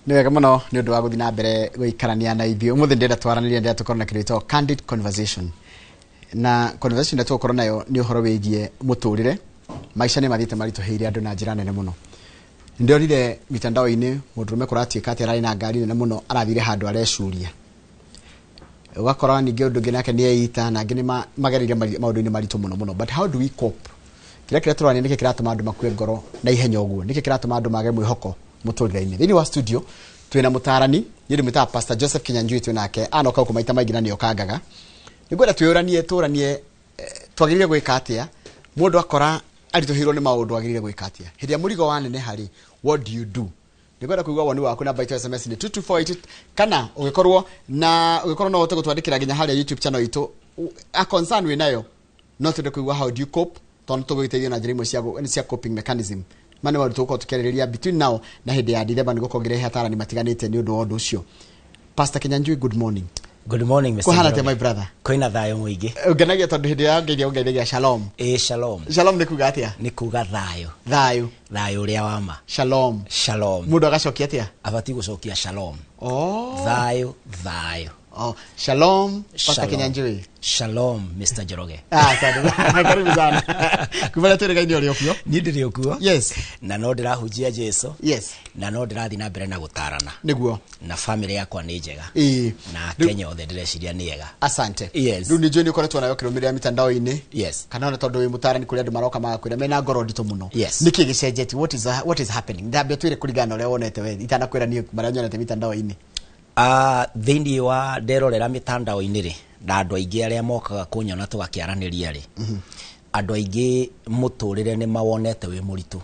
Nĩ wega mũno nĩ ũndũ wa gũthiĩ na mbere gũikarania na ithuĩ. Ũmũthĩ ndĩrenda twaranĩrie, ndĩrenda tũkorwo na kĩndũ gĩtagwo candid conversation, na conversation ĩrĩa tũgũkorwo nayo nĩ ũhoro wĩgiĩ mũtũrĩre. Maica nĩ mathiĩte maritũhĩire andũ na njĩra nene mũno. Ndĩrorire mitandao-inĩ mũndũrũme kũratuĩka atĩ ararĩ na ngari nene mũno, arathire handũ arecuria. Ũgakora ningĩ ũndũ ũngĩ nake nĩ eita, na angĩ nĩ magereire maũndũ-inĩ maritũ mũno mũno. But how do we cope? Kĩrĩa tũrania, nĩkĩ kĩratũma andũ makue ngoro na ihenya ũguo? Nĩkĩ kĩratũma andũ mage mwĩhoko mũtũrĩre-inĩ? Thĩinĩ wa studio twĩna mũtarani, niĩ ndĩmwĩtaga Pastor Joseph Kinyanjui. Twĩ nake anoka gũkũ maita maingĩ na nĩokangaga. Nĩngwenda twĩyũranie, tũranie, twagĩrĩire gwĩka atĩa mũndũ akora aritũhĩirwo nĩ maũndũ? Agĩrĩire gwĩka atĩa hĩndĩ ĩrĩa mũrigo waneneha rĩ? What do you do? Nĩngwenda kũigua woni waku. Namba itũ ya SMS nĩ 22488, kana ũgĩkorwo na ũgĩkorwo no ũhote gũtwandĩkĩra nginya harĩa YouTube channel itũ. A concern wĩ nayo, no twende kũigua how do you cope, tondũ tũgũgĩteithio na njĩra imwe cia coping mechanism. Ma nĩ maũndũ tũgũkorwo tũkĩarĩrĩria between now na hĩndĩ ya Dithemba. Nĩ gũkorwo ngĩrehe atarani matiganĩte nĩ ũndũ wa ũndũ ũcio. Pastor Kinyanjui, good morning. Good morning, Mr. Kũhana atĩa, Njoroge? my brother? Kwĩna thayũ mũingĩ. Ngenagia tondũ hĩndĩ ya ngeithia ũngeithagia shalom. Ĩ, shalom. Shalom nĩ kuga atĩa? Nĩ kuga thayũ. Thayũ. Thayũ ũrĩa wa ma. Shalom. Shalom. Mũndũ agacokia atĩa? Abatiĩ gũcokia shalom. Oh. Thayũ, thayũ. Oh, shalom, Pastor Shalom. Kinyanjui. Shalom, Mr. Njoroge. Ah, asante. Karibu sana. Kuma rĩa twĩrĩgaine ũrĩ okuo. Niĩ ndĩrĩ okuo. Na no ndĩrahunjia Jesu. Na no ndĩrathiĩ na mbere na gũtarana. Nĩguo. Na family yakwa nĩ njega. Na Kenya othe ndĩreciria nĩ ega. Asante. Yes. Rĩu nĩ njũĩ nĩ ũkoretwo nayo ũkĩrũmĩrĩra mitandao-inĩ. Yes. Kana ona tondũ wĩ mũtarani, kũrĩ andũ maroka magakwĩra mena ngoro nditũ mũno. Yes. Nĩkĩ gĩcenjetie? What is happening? Ndambia twĩre kũringana na ũrĩa wonete we, itanakwĩra niĩ marĩa nyonete mitandao-inĩ. Ah, thĩinĩ wa nderorera mĩtandao-inĩ rĩ, na andũ aingĩ arĩa mokaga kũnyona tũgakĩaranĩria rĩ, andũ aingĩ mũtũrĩre nĩ mawonete wĩ mũritũ.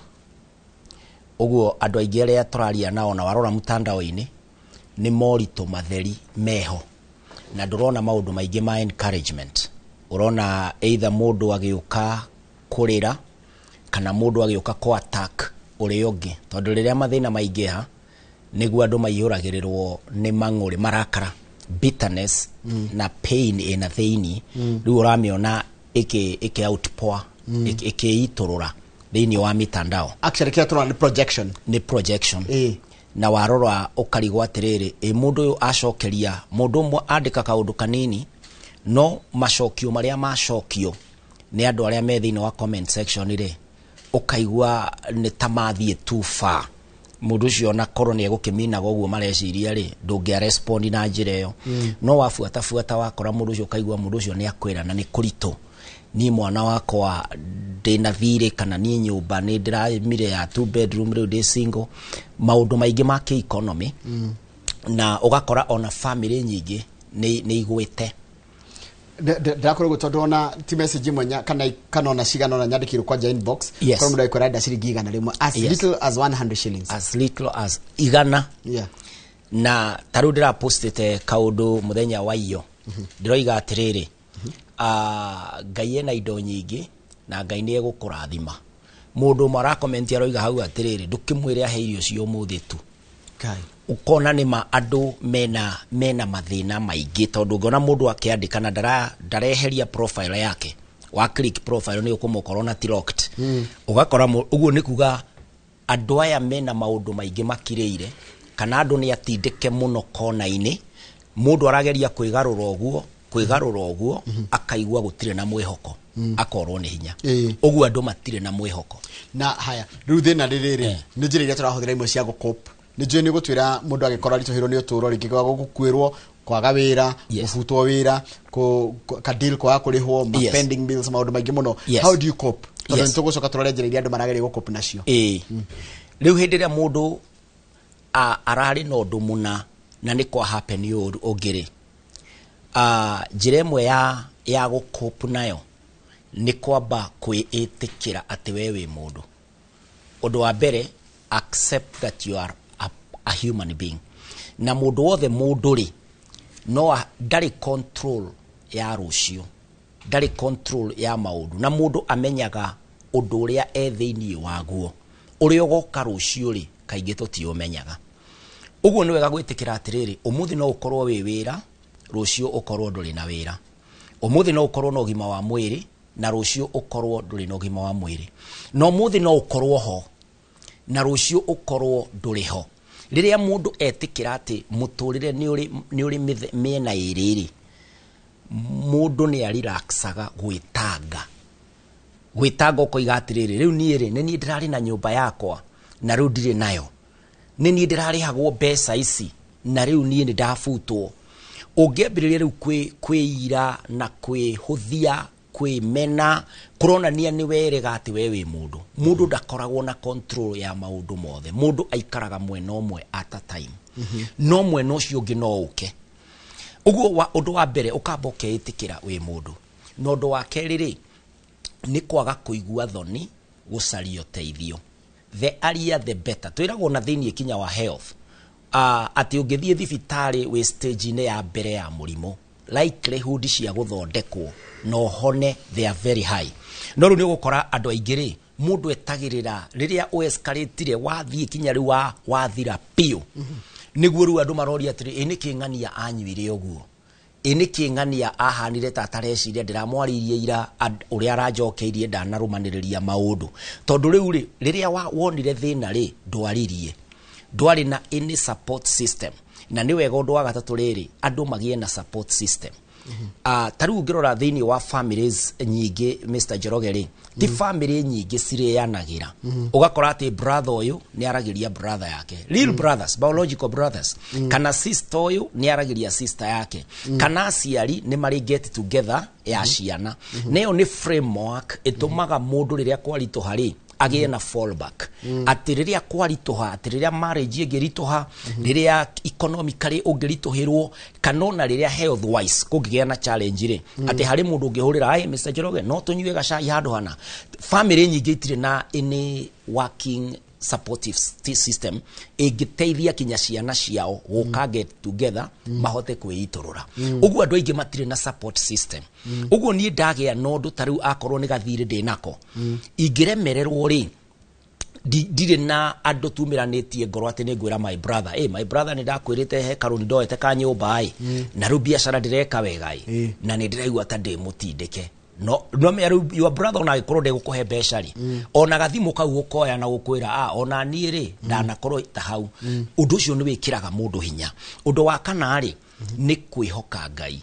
Ũguo andũ aingĩ arĩa tũraria nao na warora mtandao-inĩ nĩ moritũ matheri meho, na ndũrona maũndũ maingĩ ma encouragement. Ũrona either mũndũ agĩũka kũrĩra kana mũndũ agĩũka kũ attack ũrĩa ũngĩ, tondũ rĩrĩa mathĩna maingĩha nĩguo andũ maiyũragĩrĩrwo nĩ mang'ũrĩ, marakara, bitterness na pain ĩna thĩinĩ. Rĩu ũramĩona ĩkĩ outpour, ĩkĩitũrũra thĩinĩ wa mitandao. Actually, kĩrĩa tũrona nĩ projection. Nĩ projection. Na warora ũkarigwo atĩrĩrĩ, ĩ mũndũ ũyũ acokeria mũndũ ũmwe andĩka kaũndũ kanini, no macokio marĩa macokio nĩ andũ arĩa me thĩinĩ wa comment section rĩ, ũkaigua nĩ ta mathiĩ too far. Mũndũ ũcio ona korwo nĩ egũkĩminaga ũguo mareciria rĩ, ndũngĩa respond na njĩra ĩyo. No wabuatabuata wakora mũndũ ũcio, ũkaigua mũndũ ũcio nĩ akwĩra na nĩ kũritũ, niĩ mwana wakwa ndĩna thirĩ, kana niĩ nyũmba nĩ ndĩramire ya two bedroom, rĩu ndĩ single, maũndũ maingĩ ma kĩ-economy. Na ũgakora ona family nyingĩ nĩ igwĩte. Ndĩrakorwo ũguo tondũ ona ti message ĩmwe kana ona cigana ona nyandĩkĩirwo kwanja inbox. Korwo mũndũ agĩkwĩra enda ciringi 100, as little as 100 shillings. As little as 100. Na ta rĩu ndĩrapostĩte kaũndũ mũthenya wa iyo, ndĩroiga atĩrĩrĩ, ah, Ngai ena indo nyingĩ na Ngai nĩ egũkũrathima. Mũndũ ũmwe arakomenti aroiga hau atĩrĩrĩ, ndũkĩmwĩre ahe irio cia ũmũthĩ tu. Ngai. Ũkona nĩ ma andũ mena mathĩna maingĩ, tondũ ũngĩona mũndũ akĩandĩka na ndareheria profile yake, wa click profile nĩ ũkũmũkora ona ti locked. Ũgakora ũguo nĩ kuga andũ aya mena maũndũ maingĩ makirĩire, kana andũ nĩ atindĩke mũno kona-inĩ. Mũndũ arageria kwĩgarũra ũguo, kwĩgarũra ũguo, akaigua gũtirĩ na mwĩhoko, akorwo nĩ hinya. Ũguo andũ matirĩ na mwĩhoko. Na haya, rĩu thĩna nĩ rĩrĩ, nĩ njĩra iria tũrahũthĩra imwe cia gũcope. Nĩ njũĩ nĩ gũtwĩra mũndũ agĩkorwo aritũhĩirwo nĩ ũtũũro, rĩngĩ kwaga gũkuĩrwo, kwaga wĩra, gũbutwo wĩra, ka deal kwaga kũrĩhwo, ma pending bills, maũndũ maingĩ mũno. How do you cope? Tondũ nĩ tũgũcoka tũrore njĩra iria andũ marageria gũcope nacio. Ĩĩ, rĩu hĩndĩ ĩrĩa mũndũ ararĩ na ũndũ mũna na nĩ kwa happen ũru ũngĩ rĩ, njĩra ĩmwe ya gũcope nayo nĩ kwamba kwĩĩtĩkĩra atĩ we wĩ mũndũ. Ũndũ wa mbere, accept that you are a human being, na mũndũ wothe mũndũ rĩ, no ndarĩ control ya rũciũ, ndarĩ control ya maũndũ, na mũndũ amenyaga ũndũ ũrĩa e thĩinĩ waguo. Ũrĩa ũgoka rũciũ rĩ, kaingĩ tũtiũmenyaga. Ũguo nĩ wega gwĩtĩkĩra atĩrĩrĩ, ũmũthĩ no ũkorwo wĩ wĩra, rũciũ ũkorwo ndũrĩ na wĩra. Ũmũthĩ no ũkorwo na ũgima wa mwĩrĩ, na rũciũ ũkorwo ndũrĩ na ũgima wa mwĩrĩ. Na ũmũthĩ no ũkorwo ho, na rũciũ ũkorwo ndũrĩ ho. Rĩrĩa mũndũ etĩkĩra atĩ mũtũrĩre nĩ ũrĩ mĩena ĩrĩ rĩ, mũndũ nĩ arelaxaga gwĩtanga. Gwĩtanga ũkoiga atĩrĩrĩ, rĩu niĩ rĩ, nĩ niĩ ndĩrarĩ na nyũmba yakwa na rĩu ndirĩ nayo, nĩ niĩ ndĩrarĩhagwo mbeca ici na rĩu niĩ nĩ ndabutwo. Ũngĩambĩrĩria rĩu kwĩira na kwĩhũthia, kwĩmena, kũronania nĩ werega atĩ we wĩ mũndũ. Mũndũ ndakoragwo na control ya maũndũ mothe. Mũndũ aikaraga mwena ũmwe at a time. No mwena ũcio ũngĩ no ũke. Ũguo ũndũ wa mbere ũkamba ũkeĩtĩkĩra wĩ mũndũ. Na ũndũ wa kerĩ rĩ, nĩ kwaga kũigua thoni gũcaria ũteithio. The earlier the better. Twĩragwo na thĩiniĩ kinya wa health, atĩ ũngĩthiĩ thibitarĩ wĩ stage-inĩ ya mbere ya mũrimũ, likelihood cia gũthondekwo na ũhone they are very high. No rĩu nĩ ũgũkora andũ aingĩ rĩ, mũndũ etagĩrĩra rĩrĩa ũescalate-ire wathiĩ kinya rĩu wathira biũ. Nĩguo rĩu andũ maroria atĩrĩ, ĩ nĩkĩ ng'ania anyuire ũguo? Ĩ nĩkĩ ng'ania ahanire ta atareciria, ndĩramwarĩirie ira ũrĩa aranjokeirie ndanarũmanĩrĩria maũndũ. Tondũ rĩu rĩ, rĩrĩa wonire thĩna rĩ, ndwaririe. Ndwarĩ na any support system. Na nĩ wega ũndũ wa gatatũ rĩrĩ, andũ magĩe na support system. Ta rĩu ũngĩrora thĩinĩ wa families nyingĩ, Mr. Njoroge rĩ, ti family nyingĩ cirĩanagĩra. Ũgakora atĩ brother ũyũ nĩ aragĩria brother yake, real brothers, biological brothers, kana sister ũyũ nĩ aragĩria sister yake, kana aciari nĩ marĩ get together ya ciana. Na ĩyo nĩ framework ĩtũmaga mũndũ rĩrĩa kwaritũha rĩ, agĩe na fallback. Atĩ rĩrĩa kwaritũha, atĩ rĩrĩa marriage ĩngĩritũha, rĩrĩa economically ũngĩritũhĩrwo, kana ona rĩrĩa health wise kũngĩgĩa na challenge rĩ, atĩ harĩ mũndũ ũngĩhũrĩra, ai Mr. Njoroge, no tũnyue gacai handũ hana. Family nyingĩ itirĩ na any working supportive system ĩngĩteithia kinya ciana ciao gũka get together mahote kwĩitũrũra. Ũguo andũ aingĩ matirĩ na support system. Ũguo niĩ ndagĩa na ũndũ ta rĩu akorwo nĩ gathirĩ ndĩnako, ingĩremererwo rĩ, ndirĩ na andũ tumĩranĩtie ngoro atĩ nĩ ngwĩra my brother, hey, my brother, nĩ ndakwĩrĩte he karũni ndoete ka nyũmba ĩ, na rĩu biacara ndĩreka wega ĩ, na nĩ ndĩraigua ta ndĩ mũtindĩke. No mea rĩu your brother ona angĩkorwo ndegũkũhe mbeca rĩ, ona gathimũ kau gũkoya na gũkwĩra, ah, ona niĩ rĩ, ndanakorwo ta hau. Ũndũ ũcio nĩ wĩkĩraga mũndũ hinya. Ũndũ wa kana rĩ, nĩ kwĩhoka Ngai.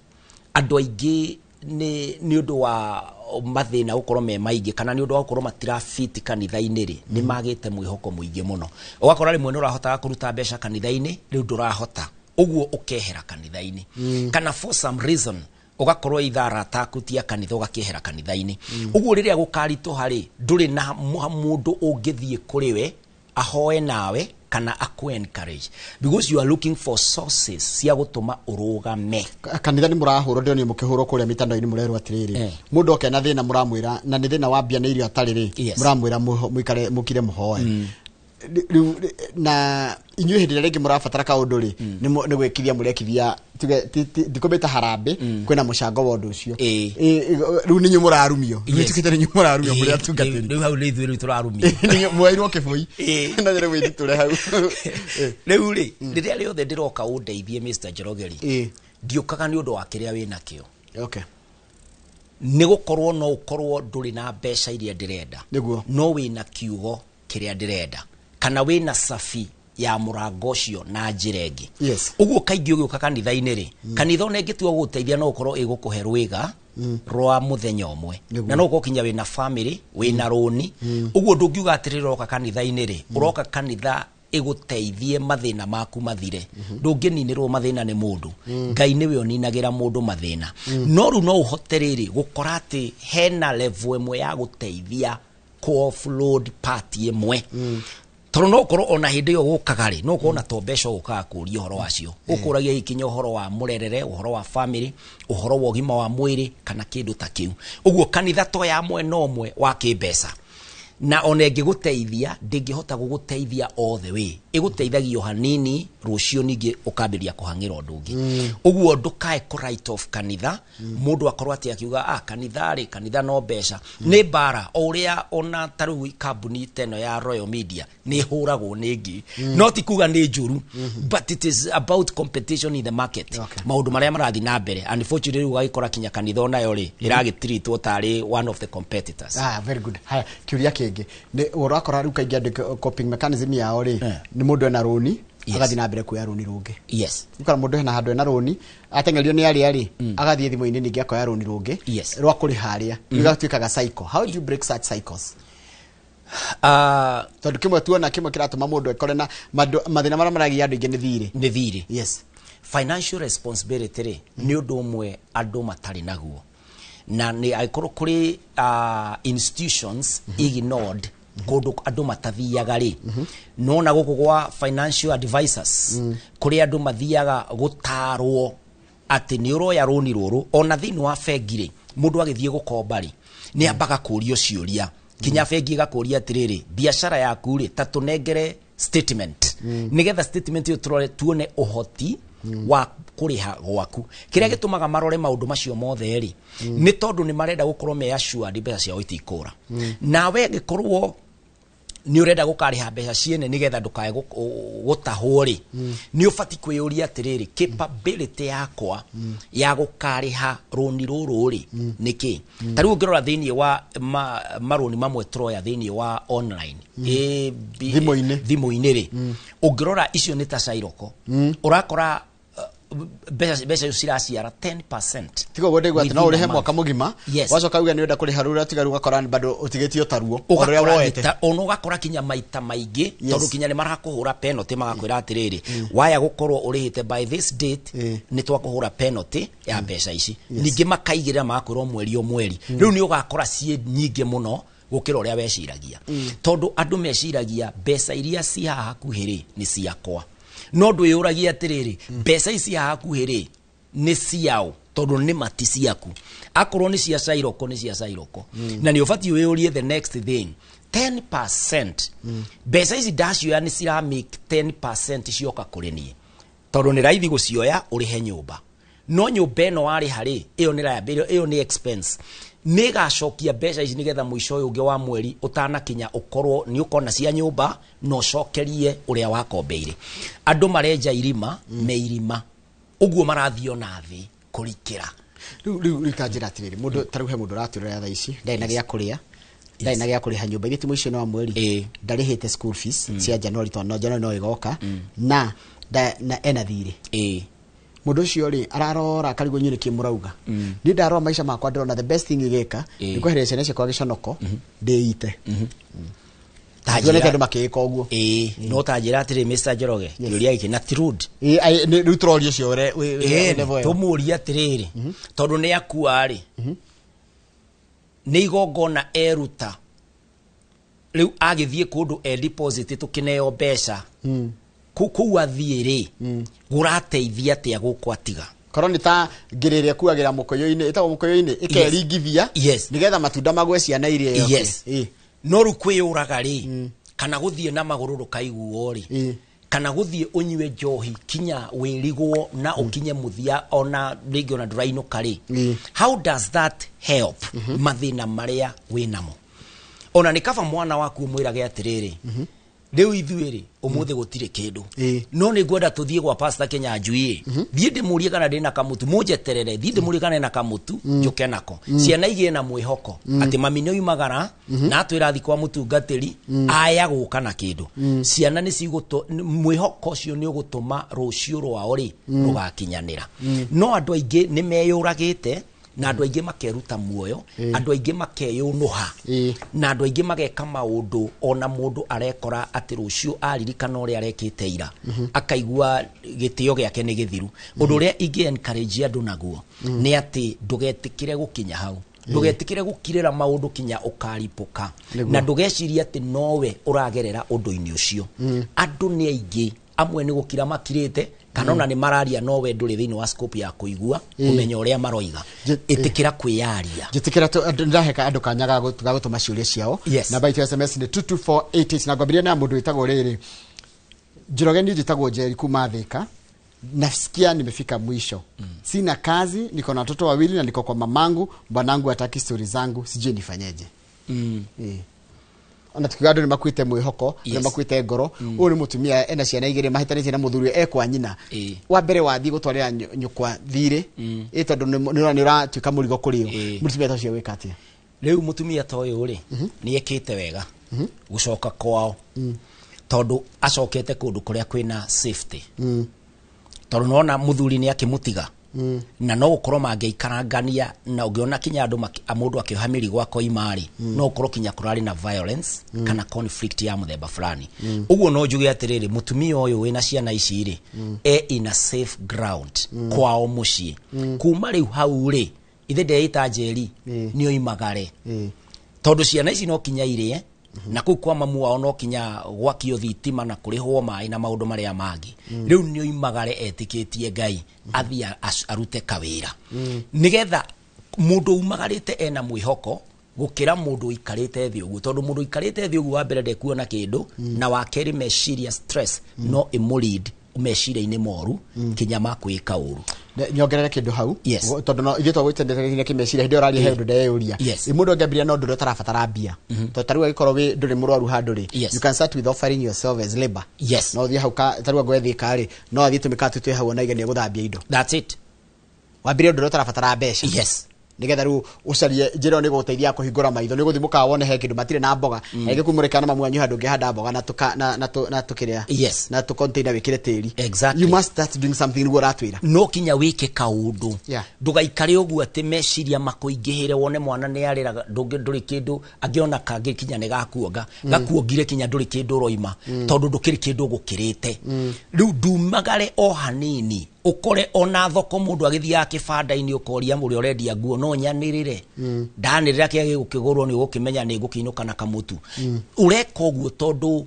Andũ aingĩ nĩ ũndũ wa mathĩna gũkorwo me maingĩ, kana nĩ ũndũ wa gũkorwo matirafiti kanitha-inĩ rĩ, nĩ magĩte mwĩhoko mũingĩ mũno. Ũgakora rĩmwe nĩ ũrahotaga kũruta mbeca kanitha-inĩ, rĩu ndũrahota, ũguo ũkehera kanitha-inĩ. Kana for some reason ũgakorwo either arata aku ti a kanitha, ũgakĩehera kanitha-inĩ. Ũguo rĩrĩa gũkaritũha rĩ, ndũrĩ na mũndũ ũngĩthiĩ kũrĩ we ahoe nawe kana aku encourage, because you are looking for sources cia gũtũma ũrũgame. Kanitha nĩ mũrahũrwo, ndĩronire mũkĩhũrwo kũrĩa mitandao-inĩ, mũrerwo atĩrĩrĩ, mũndũ oke na thĩna mũramwĩra, na nĩ thĩna wa mbia nĩ irio atarĩ rĩ, mũramwĩra mũikare mũkire mũhoe. Rĩu na inyuĩ hĩndĩ ĩrĩa rĩngĩ mũrabatara kaũndũ rĩ, nĩ gwĩkithia mũrekithia, tuge ndikũmĩta harambĩ, kwĩna mũcango wa ũndũ ũcio. Rĩu nĩ inyuĩ mũrarumio, gwĩtĩkĩte nĩ inyuĩ mũrarumio mũrĩ atungatĩri. Rĩu hau nĩ ithuĩ rĩu tũrarumio. Mwoirwo kĩbũi na rĩu wĩthitũre hau. Rĩu rĩ, rĩrĩa rĩothe ndĩroka ũndeithie, Mr. Njoroge rĩ, ndiũkaga nĩ ũndũ wa kĩrĩa wĩnakĩo. Nĩ gũkorwo no ũkorwo ndũrĩ na mbeca iria ndĩrenda, no wĩna kiugo kĩrĩa ndĩrenda, kana wĩna cabi ya mũrango ũcio na njĩra ĩngĩ. Ũguo kaingĩ ũgĩũka kanitha-inĩ rĩ, kanitha ona ĩngĩtua gũgũteithia no ũkorwo ĩgũkũhe rwĩga rwa mũthenya ũmwe, na no ũkorwo kinya wĩna family, wĩna rũni. Ũguo ndũngiuga atĩrĩrĩ ũroka kanitha-inĩ rĩ, ũroka kanitha ĩgũteithie mathĩna maku mathire. Ndũngĩninĩrwo mathĩna nĩ mũndũ. Ngai nĩwe ũninagĩra mũndũ mathĩna. No rĩu no ũhote rĩrĩ gũkora atĩ hena level ĩmwe ya gũteithia kũ offload part ĩmwe. Tondũ no ũkorwo ona hĩndĩ ĩyo gũkaga rĩ, no ũkorwo na to mbeca ũkaga kũria ũhoro wacio, ũkũragia ikinya ũhoro wa mũrerere, ũhoro wa family, ũhoro wa ũgima wa mwĩrĩ, kana kĩndũ ta kĩu. Ũguo kanitha to ya mwena ũmwe wa kĩmbeca, na ona ĩngĩgũteithia ndĩngĩhota gũgũteithia all the way, ĩgũteithagia o hanini, rũciũ ningĩ ũkambĩrĩria kũhang'ĩra ũndũ ũngĩ. Ũguo ndũkae kũ write off kanitha, mũndũ akorwo atĩ akiuga, ah, kanitha rĩ, kanitha no mbeca. Nĩ mbara o ũrĩa ona ta rĩu kambuni ta ĩno ya Royal Media nĩ ĩhũragwo nĩ ĩngĩ, no ti kuga nĩ njũru, but it is about competition in the market. Maũndũ marĩa marathiĩ na mbere, unfortunately rĩu ũgagĩkora kinya kanitha onayo rĩ, ĩragĩtiritwo tarĩ one of the competitors. Ah, very good. Haya, kĩũria kĩngĩ nĩ ũrakora rĩu kaingĩ andũ coping mechanism yao rĩ, nĩ mũndũ ena rũni Agathiĩ na mbere kuoya rũni rũngĩ. Yes. Ukora mũndũ hena handũ ena rũni, ateng'erio nĩ arĩa rĩ, agathiĩ thimũ-inĩ ningĩ akoya rũni rũngĩ Yes. rwa kũrĩha arĩa. Igatuĩkaga cycle. How do you break such cycles? Tondũ kĩmwe tuona kĩmwe kĩratũma mũndũ ekore na mathĩna marĩa maragia andũ aingĩ nĩ thirĩ. Nĩ thirĩ. Yes. Financial responsibility rĩ, nĩ ũndũ ũmwe andũ matarĩ naguo, na nĩ angĩkorwo kũrĩ institutions ignored, kũndũ andũ matathiaga rĩ, nona gũkũ gwa financial advisors, kũrĩ andũ mathiaga gũtarwo atĩ nĩ ũroya rũni rũrũ. Ona thĩinĩ wa bengi rĩ, mũndũ agĩthiĩ gũkomba rĩ, nĩ ambaga kũrio ciũria, kinya bengi ĩgakũria atĩrĩrĩ, biacara yaku rĩ, ta tũnengere statement, nĩgetha statement ĩyo tũrore tuone ũhoti wa kũrĩha gwaku. Kĩrĩa gĩtũmaga marore maũndũ macio mothe rĩ, nĩ tondũ nĩ marenda gũkorwo me assured mbeca ciao itikũra. Nawe angĩkorwo nĩ ũrenda gũkarĩha mbeca ciene nĩgetha ndũkae gũtahwo rĩ, nĩ ũbati kwĩyũria atĩrĩrĩ, capability yakwa ya gũkarĩha rũni rũrũ rĩ, nĩ kĩ? Ta rĩu ũngĩrora thĩinĩ wa marũni mamwe tũroya thĩinĩ wa online, A, B, Thimũ-inĩ. Thimũ-inĩ rĩ, ũngĩrora icio nĩ ta cairoko, ũrakora mbeca icio ciraciara 10%. Tiga ũguo ndĩgua atĩ no within a ũrĩhe month. Mwaka mũgima. Yes. Wacoka uge nĩ ũrenda kũrĩha rũrĩa rũtigaru, ũgakora bado ũtigĩtio taruo o rũrĩa Ũgakora woete. Ona ũgakora kinya maita maingĩ, Yes. tondũ kinya nĩ marakũhũra penalty, magakwĩra atĩrĩrĩ, waya gũkorwo ũrĩhĩte by this date, nĩ twakũhũra penalty ya mbeca ici. Ningĩ makaigĩrĩra, magakwĩra o mweri o mweri. Rĩu nĩ ũgakora ciĩ nyingĩ mũno gũkĩra ũrĩa weciragia, tondũ andũ meciragia mbeca iria ci haha hakuhĩ rĩ, nĩ ciakwa, no ndwĩyũragia atĩrĩrĩ, mbeca ici haha hakuhĩ rĩ, nĩ ciao? Tondũ nĩ mati ciaku. Akorwo nĩ cia cairoko, nĩ cia cairoko. Na nĩ ũbatiĩ wĩyũrie the next thing, 10%, mbeca ici ndacioya nĩ cira make 10% cioka kũrĩ niĩ? Tondũ nĩ raithi gũcioya ũrĩhe nyũmba, no nyũmba ĩno warĩha rĩ, ĩyo nĩ liability, ĩyo nĩ expense. Nĩ ĩgacokia mbeca ici nĩgetha mũico ũyũ ũngĩ wa mweri ũtanakinya ũkorwo nĩ ũkona cia nyũmba na ũcokerie ũrĩa wakombeire. Andũ marenja irima me irima ũguo marathiĩ ona thĩ kũrikĩra. Rĩu kanjĩra atĩrĩrĩ, mũndũ ta rĩu, he mũndũ ũratwĩrora thaa ici, ndarĩ na gĩa kũrĩa, ndarĩ na gĩa kũrĩha nyũmba, ithe ti mũico wa mweri, ndarĩhĩte school fees cia January, tondũ no January no ĩgoka, na na ena thirĩ. Mũndũ ũcio rĩ, ararora akarigwo, inyuĩ nĩkĩ mũrauga? Niĩ ndarora maica makwa, ndĩrona the best thing ĩgĩka nĩ kweheria ciana ciakwa gĩconoko, ndĩite. Ta tuonete njĩra- andũ makĩĩka ũguo. Ĩĩ, no ta njĩra atĩrĩ, Mr. Njoroge, kĩũria gĩkĩ na ti rude. Ĩĩ, rĩu tũroria ũcio wĩ level ĩyo. Tũmũrie atĩrĩrĩ, tondũ nĩ akua rĩ, nĩ igongona eruta rĩu agĩthiĩ kũndũ e deposit tũkĩneo mbeca kũu athiĩ rĩ, gũrateithia atĩa gũkũ atiga? Korwo nĩ ta ngĩrĩ ĩrĩa ĩkuagĩra mũkũyũ-inĩ, ĩtagwo mũkũyũ-inĩ, ĩkeringithia nĩgetha matunda magwe ciana iria yoke. No rĩu kwĩyũraga rĩ, kana gũthiĩ na magũrũ rũkaiguo rĩ, kana gũthiĩ ũnyue njohi kinya wĩrigwo na ũkinye mũthia, ona rĩngĩ ona ndũrainũka rĩ, how does that help mathĩna marĩa wĩnamo? Ona nĩ kaba mwana waku ũmwĩrage atĩrĩrĩ, rĩu ithuĩ rĩ, ũmũthĩ gũtirĩ kĩndũ, no nĩ ngwenda tũthiĩ gwa Pastor Kenyanjui, thiĩ ndĩmũrie kana ndĩna kamũtu, mũnjeterere, thiĩ ndĩmũrie kana ena kamũtu, njũke nako. Ciana igĩe na mwĩhoko atĩ mami nĩ oimagara na atwĩra thiĩ kwa mũtungatĩri aya gũka na kĩndũ. Ciana nĩ cigũtũ mwĩhoko ũcio nĩ ũgũtũma rũciũ rwao rĩ rũgakinyanĩra. No andũ aingĩ nĩ meyũragĩte, na andũ aingĩ makeruta muoyo, andũ aingĩ makeyũnũha, na andũ aingĩ mageka maũndũ ona mũndũ arekora atĩ rũciũ aririkana ũrĩa arekĩte ira, akaigua gĩtĩo gĩake nĩ gĩthiru. Ũndũ ũrĩa ingĩ encourage andũ naguo nĩ atĩ ndũgetĩkĩre gũkinya hau, ndũgetĩkĩre gũkirĩra maũndũ kinya ũkaripũka, na ndũgecirie atĩ nowe ũragerera ũndũ-inĩ ũcio. Andũ nĩ aingĩ, amwe nĩ gũkira makirĩte, kana ona nĩ mararia nowe ndũrĩ thĩinĩ wa scope ya kũigua, kũmenya ũrĩa maroiga. Ĩtĩkĩra kwĩyaria. Njĩtĩkĩra ndĩraheka andũ kanya ga gũtũma ciũria ciao. Yes. Namba itũ ya SMS nĩ 22488, na ngwambĩrĩria na mũndũ wĩtagwo rĩrĩ Njoroge. Niĩ njĩtagwo Njeri kuma Thika. Nasikia nimefika mwisho. Sina kazi, niko na watoto wawili na niko kwa mamangu. Bwanangu hataki stori zangu, sijui nifanyeje. Ona tukiuga andũ nĩ makuĩte mwĩhoko, nĩ makuĩte ngoro, ũyũ nĩ mũtumia ena ciana igĩrĩ, mahĩtanĩtie na mũthuri e kwa nyina. Wa mbere wathiĩ gũtwarĩra nyũkwa thirĩ, ĩ tondũ nĩ ũratuĩka mũrigo kũrĩ o. Mũtumia ta ũcio gwĩka atĩa? Rĩu mũtumia ta ũyũ rĩ, nĩ ekĩte wega gũcoka kwao. Tondũ acokete kũndũ kũrĩa kwĩna safety. Tondũ nona mũthuri nĩ akĩmũtiga na no gũkorwo mangĩikarangania na ũngĩona kinya andũ mũndũ akĩoha mĩrigo akoima rĩ, no gũkorwo kinya kũrarĩ na violence kana conflict ya mũthemba fulani. Ũguo no njuge atĩrĩrĩ, mũtumia ũyũ wĩna ciana ici rĩ, e in a safe ground kwao mũciĩ. Kuma rĩu hau rĩ, ithe ndeĩta njeri nĩ oimagare, tondũ ciana ici no kinya irĩe na kũu kwa mamu wao no kinya gwakio thitima na kũrĩhwo maĩ na maũndũ marĩa mangĩ. Rĩu nĩ oimagare etĩkĩtie Ngai, athiĩ arute kawĩra, nĩgetha mũndũ umagarĩte ena mwĩhoko gũkĩra mũndũ ũikarĩte thĩ ũguo, tondũ mũndũ ũikarĩte thĩ ũguo, wa mbere, ndekuona kĩndũ, na wa kerĩ, meciria, stress no ĩmũlead meciria-inĩ moru kinya ma kwĩka ũru. Nyongerere kĩndũ hau. Yes. Tondũ no ithuĩ twagwĩtendete kĩmeciria hĩndĩ ĩyo ũraria he ũndũ ndeyũria. Mũndũ angĩambĩrĩria na ũndũ ũrĩa ũtarabatara mbia, tondũ ta rĩu angĩkorwo wĩ ndũrĩ mũrwaru handũ rĩ, you can start with offering yourself as labor. No ũthiĩ hau ta rĩu angĩkorwo Thika rĩ, no athiĩ tũmĩkaa twĩ hau ona igenia gũthambia indo. That's it. Wambĩrĩrie ũndũ ũrĩa ũtarabatara mbeca, nigetha rĩu ũcarie njĩra ĩyo nĩ gũgũteithia kũhingũra maitho. Nĩ gũthiĩ mũkawa wone he kĩndũ matirĩ na mboga, na rĩngĩ kumũrĩka na mamu wanyu handũ ũngĩhanda mboga na tũka na na tũ- na tũkĩrĩa na tũ container wĩkĩre tĩri. You must start doing something, nĩguo ũratwĩra. No kinya wĩke kaũndũ. Ndũgaikare ũguo atĩ meciria makũingĩhĩre, wone mwana nĩ arĩraga, ndũrĩ kĩndũ angĩona kangĩ kinya nĩ gakuonga gakuongire, kinya ndũrĩ kĩndũ ũroima tondũ ndũkĩrĩ kĩndũ ũgũkĩrĩte. Rĩu ndumagare o hanini, ũkore ona thoko mũndũ agĩthiaga kĩbanda-inĩ, ũkoria ũrĩa ũrendia nguo, no nyanĩrĩre, ndanĩrĩra kĩrĩa gĩgũkĩgũrwo nĩ ũgũkĩmenya nĩ ngũkĩinũka na kamũtu. Ũreka ũguo tondũ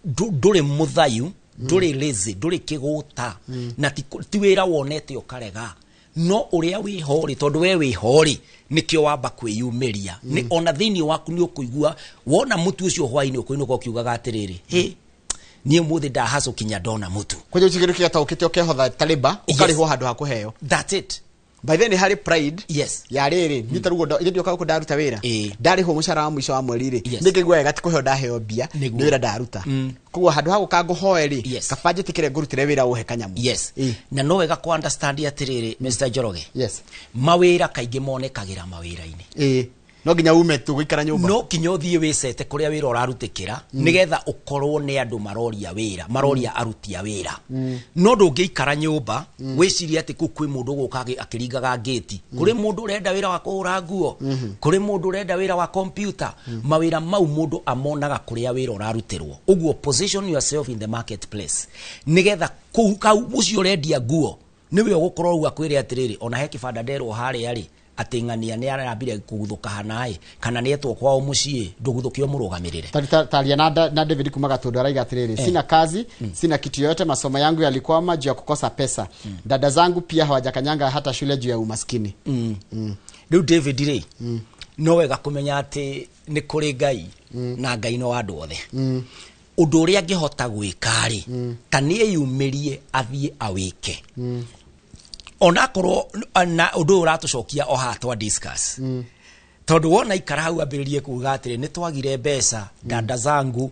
ndũrĩ mũthayu, ndũrĩ lazy, ndũrĩ kĩgũta, na ti wĩra wonete ũkarega, no ũrĩa wĩho rĩ, tondũ we wĩho rĩ, nĩkĩo wamba kwĩyumĩria. Nĩ ona thĩinĩ waku nĩ ũkũigua wona mũtu ũcio hwainĩ ũkũinũka ũkiugaga atĩrĩrĩ, hĩ, niĩ mũthĩ ndahacũ kinya ndona mũtu. Kwenye kĩndũ kĩgataũkĩte ũkehotha ta labor, ũkarĩhwo handũ ha kũheo. That's it. By then nĩ harĩ pride ya rĩrĩ niĩ ta rĩu ithe ndioka gũkũ ndaruta wĩra, ndarĩhwo mũcara wa mũico wa mweri rĩ, nĩ ngĩigua wega ti kũheo ndaheo mbia, nĩ wĩra ndaruta. Koguo handũ ha gũka ngũhoe rĩ, kaba njĩtĩkĩre ngũrutĩre wĩra ũhe kanyamũ. Na no wega kũ understand atĩrĩrĩ, Mr. Njoroge, mawĩra kaingĩ monekagĩra mawĩra-inĩ. No nginya ume tu gũikara nyũmba. No kinya ũthiĩ wĩcete kũrĩa wĩra ũrarutĩkĩra, nĩgetha ũkorwo nĩ andũ maroria wĩra, maroria aruti a wĩra. No ndũngĩikara nyũmba wĩcirie atĩ kũu kwĩ mũndũ ũgũka akĩringaga ngĩti, kũrĩ mũndũ ũrenda wĩra wa kũhũra nguo, kũrĩ mũndũ ũrenda wĩra wa kompyuta. Mawĩra mau mũndũ amonaga kũrĩa wĩra ũrarutĩrwo. Ũguo position yourself in the marketplace, nĩgetha kũu kau ũcio ũrendia nguo nĩwe ũgũkorwo rĩu akwĩre atĩrĩrĩ, ona he kĩbanda nderwo harĩa rĩ, atĩ ng'ania nĩ arambire kũguthũka hanaĩ, kana nĩ etwo kwao mũciĩ, ndũguthũke ũmũrũgamĩrĩre. Taria na David kuma Gatundu araiga atiriri, sina kazi, sina kitu yoyote, masomo yangu yalikwama juu ya kukosa pesa, dada zangu pia hawajakanyanga hata shule juu ya umaskini. Rĩu David rĩ, no wega kũmenya atĩ nĩ kũrĩ Ngai na Ngai no andũ othe. Ũndũ ũrĩa angĩhota gwĩka rĩ, ta nĩ eyumĩrie athiĩ awĩke, onakorwo na ũndũ ũyũ ũratũcokia o haha twa discuss, tondũ wona ikara hau ambĩrĩrie kuga atĩrĩ, nĩ twagire mbeca, dada zangu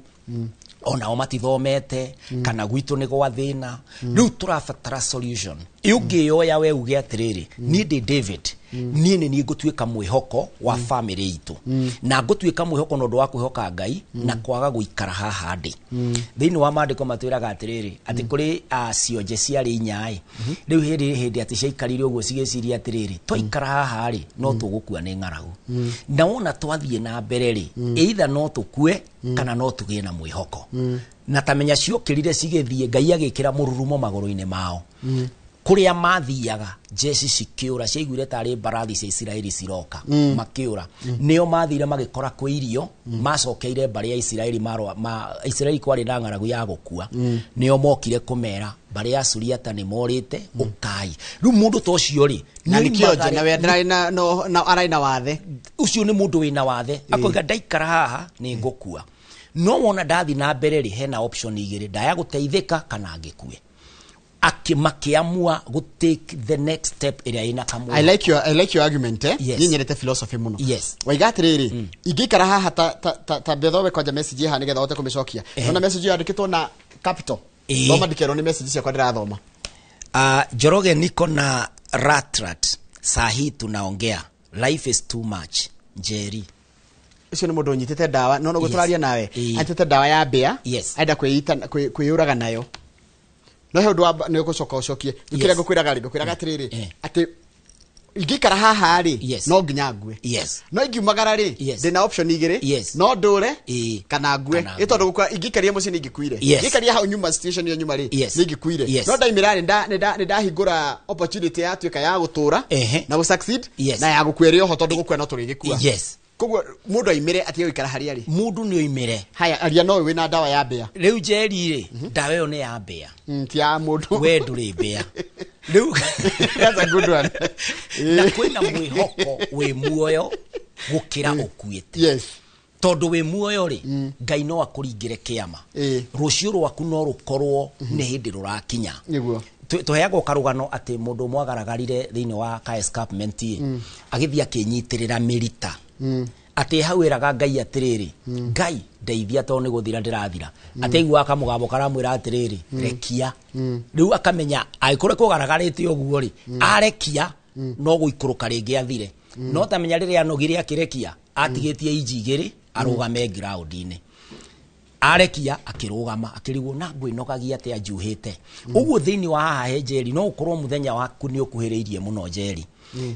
onao matithomete, kana gwitũ nĩ gwa thĩna, rĩu tũrabatara solution. Ĩ ũngĩyoya we uge atĩrĩrĩ, niĩ ndĩ David, niĩ nĩ niĩ ngũtuĩka mwĩhoko wa famĩlĩ itũ, na ngũtuĩka mwĩhoko na ũndũ wa kwĩhoka Ngai na kwaga gũikara haha ndĩ. Thĩinĩ wa maandĩko matwĩraga atĩrĩrĩ, atĩ kũrĩ cionje ciarĩ inyaĩ, rĩu hĩndĩ atĩ ciaikarire ũguo cigĩciria atĩrĩrĩ, twaikara haha rĩ, no tũgũkua nĩ ng'aragu, na wona twathiĩ na mbere rĩ, either no tũkue kana no tũgĩe na mwĩhoko. Na tamenya ciokĩrire cigĩthiĩ, Ngai agĩkĩra mũrurumo magũrũ-inĩ mao kũrĩa mathiaga, jeci cikĩũra, ciaiguire tarĩ mbarathi cia Isiraeli ciroka, makĩũra. Nĩo mathire magĩkora kwĩ irio, macokeire mbarĩ ya Isiraeli marũa ma Isiraeli kwarĩ na ng'aragu ya gũkua. Nĩo mokire kũmera mbarĩ ya Suriata nĩ morĩte, ũkai. Rĩu mũndũ ta ũcio rĩ, na nĩ kĩonje nĩoimagare- na we ndarĩ na no na ararĩ na wathe. Ũcio nĩ mũndũ wĩna wathe, akoiga ndaikara haha nĩ ngũkua, no wona ndathi na mbere rĩ, hena option igĩrĩ, ndaya gũteithĩka kana ngĩkue. Makĩamua gũ take the next step ĩrĩa ĩna kamwe. I like your argument, eh. Yes. Niĩ nyendete philosophy mũno. Waiga atĩrĩrĩ, ingĩikara haha ta mbethome kwanja message haha nĩgetha hote kũmĩcokia. Nona message ĩyo yandĩkĩtwo na capital. Thoma ndikerwo nĩ message ciakwa ndĩrathoma. Njoroge, niko na ratrat saa hii tunaongea, life is too much. Njeri. Ucio nĩ mũndũ ũnyitĩte ndawa no no Yes. gũtũraria nawe Ĩĩ. anyitĩte ndawa ya mbĩa Yes. arenda kwĩyũraga nayo no he ũndũ wa nĩ ũgũcoka ũcokie kĩrĩa ngũkwĩraga rĩ ngũkwĩraga atĩrĩrĩ Eh. atĩ ingĩikara haha rĩ Yes. no nginya ngue Yes. no ingiumagara rĩ Yes. ndĩna option igĩrĩ Yes. no ndũre Ĩĩ. kana ngue Kana ĩ tondũ gũkua ingĩikaria mũciĩ nĩ ingĩkuire Yes. ingĩikaria hau nyuma situation ĩyo nyuma rĩ Yes. nĩ ingĩkuire Yes. no ndaimĩra rĩ nĩ ndahingũra opportunity yatuĩka ya gũtũra Ehe. na gũ succeed Yes. na ya gũkua ĩrĩ oho tondũ gũkua no tũrĩgĩkua Yes. koguo mũndũ aimĩre atige gũikara harĩa arĩ Mũndũ nĩ oimĩre. Haya, aria no wĩna ndawa ya mbĩa. Rĩu Njeri rĩ, ndawa ĩyo nĩ ya mbĩa. Ti ya mũndũ. We ndũrĩ mbĩa. Rĩu That's a good one. Na kwĩna mwĩhoko wĩ muoyo gũkĩra ũkuĩte. Yes. Tondũ wĩ muoyo rĩ, Ngai no akũringĩre kĩama. Ĩĩ. Rũciũ rwaku no rũkorwo nĩ hĩndĩ rũrakinya. Nĩguo. Tũheagwo karũgano atĩ mũndũ ũmwe agaragarire thĩinĩ wa ka escarpment ĩ, agĩthiĩ akĩnyitĩrĩra mĩrita. Atĩ hau ĩraga Ngai atĩrĩrĩ, Ngai ndeithia tondũ nĩ gũthira ndĩrathira. Atĩ aiguaga kamũgambo karamwĩra atĩrĩrĩ, rekia. Rĩu akamenya angĩkorwo kũgaragarĩte ũguo rĩ, arekia no gũikũrũka rĩngĩ athire. No tamenya rĩrĩa anogire akĩrekia, atigĩtie inji igĩrĩ arũgame ground-inĩ. Arekia akĩrũgama akĩrigwo na ngwĩnogagia atĩa njuhĩte. Ũguo thĩinĩ wa haha he Njeri no ũkorwo mũthenya waku nĩ ũkuhĩrĩirie mũno Njeri.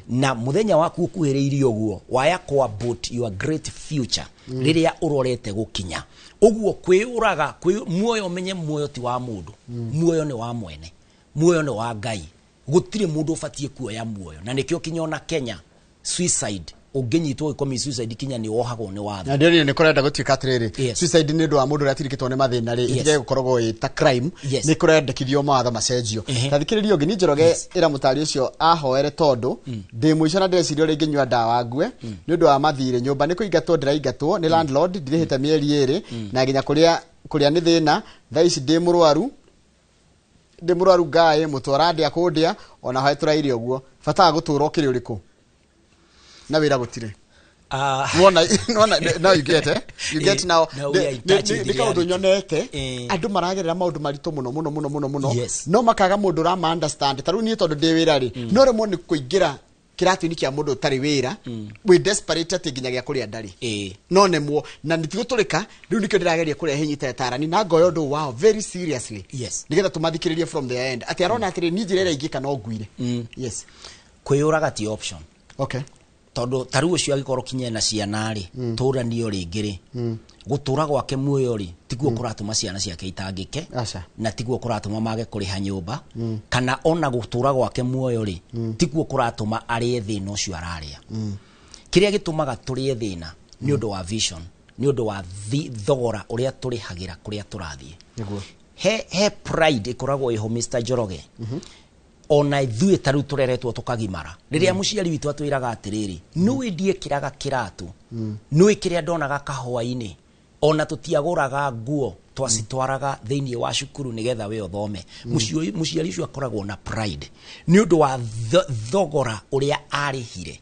Na mũthenya waku ũkuhĩrĩirie ũguo waya kwa boat your great future rĩrĩa ũrorete gũkinya. Ũguo kwĩyũraga muoyo ũmenye muoyo ti wa mũndũ. Muoyo nĩ wa mwene. Muoyo nĩ wa Ngai. Gũtirĩ mũndũ ũbatiĩ kuoya muoyo. Na nĩkĩo kinya ona Kenya suicide ũngĩnyitwo ũgĩcommit suicide kinya nĩ wohagwo nĩ watho. Na ndio nĩ kũrenda gũtuĩka atĩrĩrĩ Yes. suicide nĩ ũndũ wa mũndũ ũrĩa atirikĩtwo nĩ mathĩna rĩ Yes. ĩtige gũkoragwo ĩ ta crime Yes. nĩ kũrendekithio mawatho macenjio. Ehe. Ta thikĩrĩria ũngĩ ni Njoroge ĩra mũtari ũcio ahoere tondũ ndĩ mũico na ndĩreciria ũrĩa ingĩnyua ndawa ngue nĩ ũndũ wa mathirĩ nyũmba nĩ kũingatwo ndĩraingatwo nĩ landlord ndirĩhĩte mĩeri ĩrĩ na nginya kũrĩa kũrĩa nĩ thĩna thaa ici ndĩ mũrwaru ngaĩ mũtwe ũrandĩa kũndĩa ona hoe tũraire ũguo bata wa gũtũra ũkĩrĩ ũrĩkũ na wĩra gũtirĩ. Wona wona now you get eh? You get now. Now we are in touch with Nĩ kaũndũ reality. nyonete Eh. andũ maragerera maũndũ maritũ mũno mũno mũno mũno mũno Yes. no makaga mũndũ ũrama understand ta rĩu niĩ tondũ ndĩ wĩra rĩ no rĩmwe nĩ kũingĩra kĩratũ-inĩ kĩa mũndũ ũtarĩ wĩra wĩ desperate atĩ nginya gĩa kũrĩa ndarĩ Ĩĩ. no nemwo na nĩtigũtũrĩka rĩu nĩkĩo ndĩrageria kũrehe inyita tarani na ngoya ũndũ wao very seriously Yes. nĩgetha tũmathikĩrĩrie from their end atĩ arona atĩrĩ niĩ njĩra ĩrĩa ingĩka no nguire. Yes. Kwĩyũraga ti option. Okay. Tondũ ta rĩu ũcio angĩkorwo kinya ena ciana rĩ tũranio rĩngĩ rĩ gũtũra gwake muoyo rĩ tiguo kũratũma ciana ciake itangĩke Aca. na tiguo kũratũma mage kũrĩha nyũmba kana ona gũtũra gwake muoyo rĩ tiguo kũratũma arĩe thĩna ũcio ararĩa. Kĩrĩa gĩtũmaga tũrĩe thĩna nĩ ũndũ wa vision, nĩ ũndũ wa thogora ũrĩa tũrĩhagĩra kũrĩa tũrathiĩ. Nĩguo. He pride ĩkoragwo ĩho Mr. Njoroge. Ona ithuĩ ta rĩu tũreretwo tũkagimara rĩrĩa mũciari witũ atwĩraga atĩrĩrĩ nĩũĩ ndiĩkĩraga kĩratũ nĩũĩ kĩrĩa ndonaga kahũa-inĩ ona tũtiagũraga nguo twacitwaraga thĩinĩ wa cukuru nĩgetha we ũthome. Mũciari ũcio akoragwo na pride nĩ ũndũ wa thogora ũrĩa arĩhire.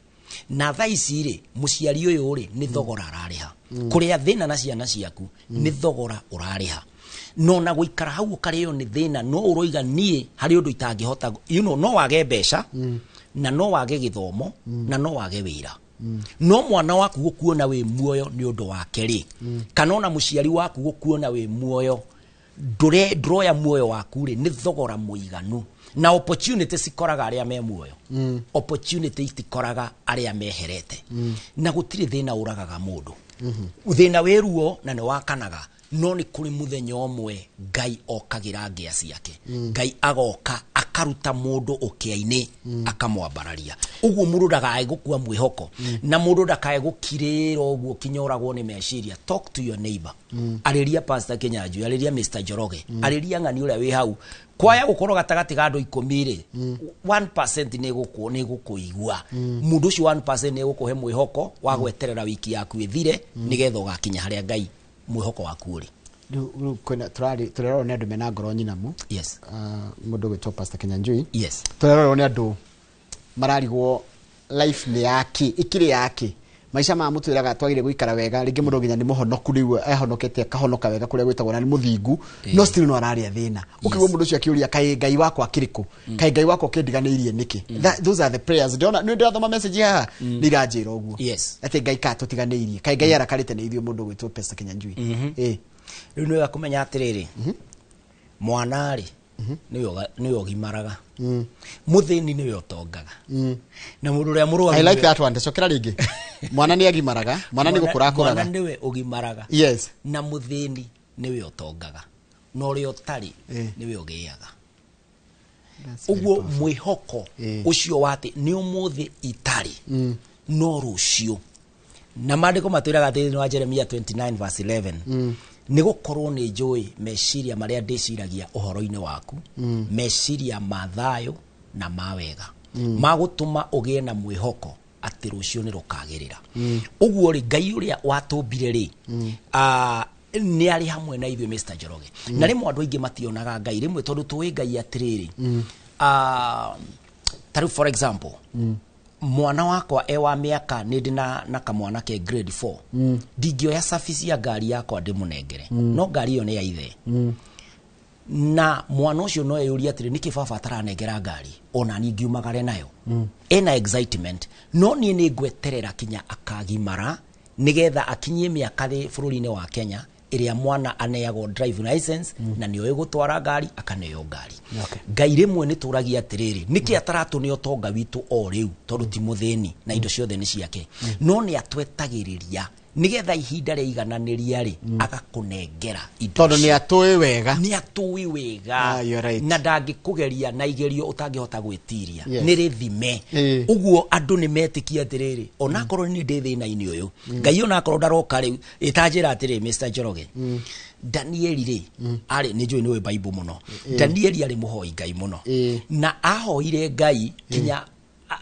Na thaa ici rĩ mũciari ũyũ rĩ nĩ thogora ararĩha. Kũrĩa thĩna na ciana ciaku nĩ thogora ũrarĩha. No na gũikara hau ũkarĩo nĩ thĩna no ũroiga niĩ harĩ ũndũ itangĩhota you know, no wage mbeca na no wage gĩthomo na no wage wĩra. No mwana waku gũkuona wĩ muoyo nĩ ũndũ wake rĩ kana ona mũciari waku gũkuona wĩ muoyo ndũroya muoyo waku rĩ nĩ thogora mũiganu. Na opportunity cikoraga arĩa me muoyo. Opportunity itikoraga arĩa meherete. Na gũtirĩ thĩna ũragaga mũndũ. Thĩna wĩ ruo na nĩ wakanaga no nĩ kũrĩ mũthenya ũmwe Ngai okagĩra ngĩa ciake. Ngai agoka akaruta mũndũ ũkĩa-inĩ akamwambararia. Ũguo mũndũ ndakae gũkua mwĩhoko na mũndũ ndakae gũkirĩra ũguo kinya ũragwo nĩ meciria. Talk to your neighbor. Arĩria Pastor Kinyanjui, arĩria Mr. Njoroge, arĩria ng'ani ũrĩa wĩ hau. Kwaya gũkorwo gatagatĩ ga andũ ikũmi rĩ 1% nĩ gũkũigua. Mũndũ ũcio 1% nĩ gũkũhe mwĩhoko wa gweterera wiki yaku ĩthire nĩgetha ũgakinya harĩa Ngai mwĩhoko waku ũrĩ. Rĩu kwĩna tũrerorwo nĩ andũ mena ngoro nyinamu. Yes. Mũndũ ũgwĩtwo Pastor Kinyanjui. Yes. Tũrerorwo nĩ andũ mararigwo life nĩ yake, ĩkĩrĩ yake. Maica maya mũtwĩraga twagĩrĩire gũikara wega, rĩngĩ mũndũ nginya nĩ mũhonoku rĩu ehonokete akahonoka wega kũrĩa gwĩtagwo na nĩ mũthingu, no still no ararĩa thĩna. Ũkĩigua mũndũ ũcio akĩũria kaĩ Ngai wakwa akĩrĩ kũ, kaĩ Ngai wakwa ũkĩndiganĩirie nĩkĩ? Those are the prayers. Ndĩrona nĩ ndĩrathoma message haha nĩ iranjĩra ũguo. Atĩ Ngai ka tũtiganĩirie, kaĩ Ngai arakarĩte nĩ ithuĩ, mũndũ ũgwĩtwo Pastor Kinyanjui. Rĩu nĩ wega kũmenya atĩrĩrĩ, mwana rĩ nĩwe ũgimaraga, mũthĩni nĩwe ũtongaga, na mũndũ ũrĩa mũrwaru I like that one. Cokera rĩngĩ. Mwana nĩ agimaraga, mwana nĩ gũkũra akũraga. Mwana nĩwe ũgimaraga na mũthĩni nĩwe ũtongaga, na ũrĩa ũtarĩ nĩwe ũgĩaga. Ũguo mwĩhoko ũcio wa atĩ nĩ ũmũthĩ itarĩ no rũciũ, na maandĩko matwĩraga thĩinĩ wa Jeremia 29 verse 11, nĩ gũkorwo nĩ njũĩ meciria marĩa ndĩciragia ũhoro-inĩ waku, meciria ma thayũ na ma wega, ma gũtũma ũgĩe na mwĩhoko atĩ rũciũ nĩ rũkagĩrĩra. Ũguo rĩ, Ngai ũrĩa watũmbire rĩ, nĩ arĩ hamwe na ithuĩ, Mr. Njoroge. Na rĩmwe andũ aingĩ mationaga Ngai, rĩmwe tondũ tũĩ Ngai atĩrĩrĩ, ta rĩu for example, mwana wakwa e wa mĩaka, nĩ ndĩ na kamwana ke grade 4, ndingĩoya service ya ngari yakwa ndĩmũnengere, no ngari ĩyo nĩ ya ithe. Na mwana ũcio no eyũrie atĩrĩ, nĩkĩ baba ataranengera ngari ona niĩ ngiumagare nayo? Ena excitement, no niĩ nĩ ngweterera kinya akagimara nĩgetha akinyie mĩaka bũrũri-inĩ wa Kenya ĩrĩa mwana aneagwo driving license na nĩoĩ gũtwara ngari, akaneo ngari. Ngai rĩmwe nĩ tũragia atĩrĩrĩ, nĩkĩ ataratũne ũtonga witũ o rĩu, tondũ ti mũthĩni na indo ciothe nĩ ciake? No nĩ atwetagĩrĩria nĩgetha ihinda rĩaigananĩria rĩ, agakũnengera indo Tondũ nĩ atũĩ wega. Nĩ atũĩ wega. Ah, you're right. Na ndangĩkũgeria na igerio ũtangĩhota gwĩtiria. Nĩ rĩthime. Ũguo andũ nĩ metĩkia atĩrĩrĩ, onakorwo nĩ ndĩ thĩna-inĩ ũyũ, Ngai onakorwo ndaroka rĩu, ĩtanjĩra atĩrĩ, Mr. Njoroge, Danieli rĩ, arĩ nĩ njũĩ nĩ ũĩ Bible mũno, Danieli arĩ mũhoi Ngai mũno, na ahoire Ngai kinya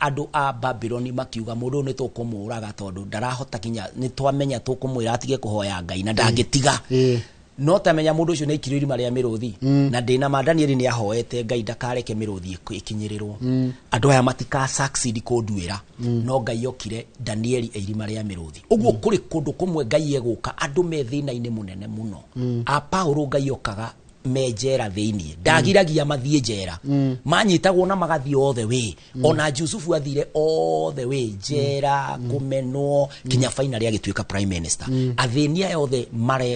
andũ a Babyloni makiuga mũndũ ũyũ nĩ tũkũmũraga tondũ ndarahota, kinya nĩ twamenya tũkũmwĩra atige kũhoya Ngai na ndangĩtiga. No tamenya mũndũ ũcio nĩ aikirio irima rĩa mĩrũthi, na ndĩna ma Danieli nĩ ahoete Ngai ndakareke mĩrũthi ĩkinyĩrĩrwo, andũ aya matika succeed kũnduĩra. No Ngai okire Danieli e irima rĩa mĩrũthi. Ũguo kũrĩ kũndũ kũmwe Ngai egũka andũ me thĩna-inĩ mũnene mũno. A Paulo Ngai okaga me njera thĩiniĩ, ndagiragia mathiĩ njera, manyitagwo na magathiĩ all the way. Ona Jusufu athire all the way njera, kũmenwo, kinya finally agĩtuĩka prime minister. Athĩni aya othe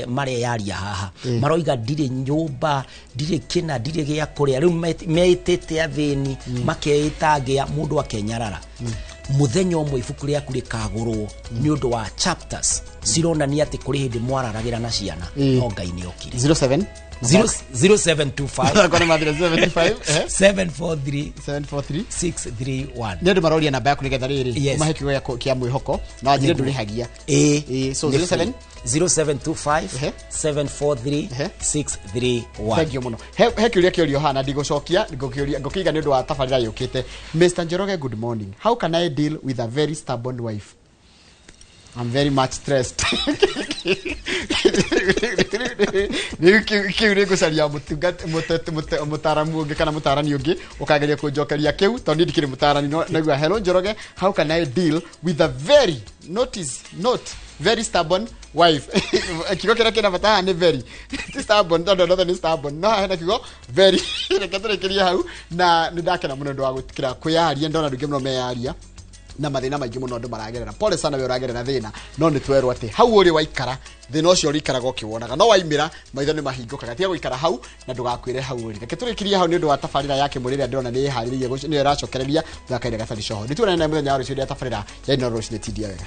mareyaria haha maroiga ndirĩ nyũmba, ndirĩ kĩna, ndirĩ gĩa kũrĩa, rĩu meĩtĩte athĩni, makeĩta ngĩa, mũndũ akenyarara. Mũthenya ũmwe ibuku rĩaku rĩkagũrwo nĩ ũndũ wa chapters cironania atĩ kũrĩ hĩndĩ mwararagĩra na ciana, no Ngai nĩ okire. 07 0725 Mathako nĩ mathira 75 743 743 631. Nĩ andũ maroria namba yaku nĩgetha rĩrĩ ũmahe kiugo kĩa mwĩhoko na wanjire ndũrĩhagia. So 07 0725 743 631. Thank you mũno. He kĩũria kĩũrio haha na ndigũcokia, ngũkĩũria ngũkĩiga nĩ ũndũ wa tabarĩra yũkĩte. Mr. Njoroge, good morning. How can I deal with a very stubborn wife? I'm very much stressed. Rĩu kĩu nĩ ngũcaria mũtaramu ũngĩ kana mũtarani ũngĩ ũkageria kũnjokeria kĩu, tondũ niĩ ndikĩrĩ mũtarani. No naigua, hello Njoroge, how can I deal with a very, notice, not very stubborn wife? Kiugo kĩrĩa kĩna bata haha nĩ very, ti stubborn, tondũ andũ othe nĩ stubborn, no haha hena kiugo very. Reke tũrĩkĩrie hau, na nĩ ndakena mũno nĩ ũndũ wa gwĩtĩkĩra kwĩyaria. Ndona andũ aingĩ mũno meyaria na mathĩna maingĩ mũno andũ maragerera. Pole sana we ũragerera thĩna, no nĩ twerwo atĩ hau ũrĩ waikara thĩna ũcio ũrĩikaraga ũkĩwonaga, no waimĩra maitho nĩ mahingũkaga. Tiga gũikara hau na ndũgakwĩre hau ũrĩ. Reke tũrĩkĩrie hau nĩ ũndũ wa tabarĩra ya kĩmũrĩ ĩrĩa ndĩrona nĩ ĩharĩrĩirie nĩyo ĩracokereria thakaire gatarĩ coho. Nĩ tuonane mũthenya wa rũciũ rĩa tabarĩra ya Inooro Rũcinĩ. Tindia wega.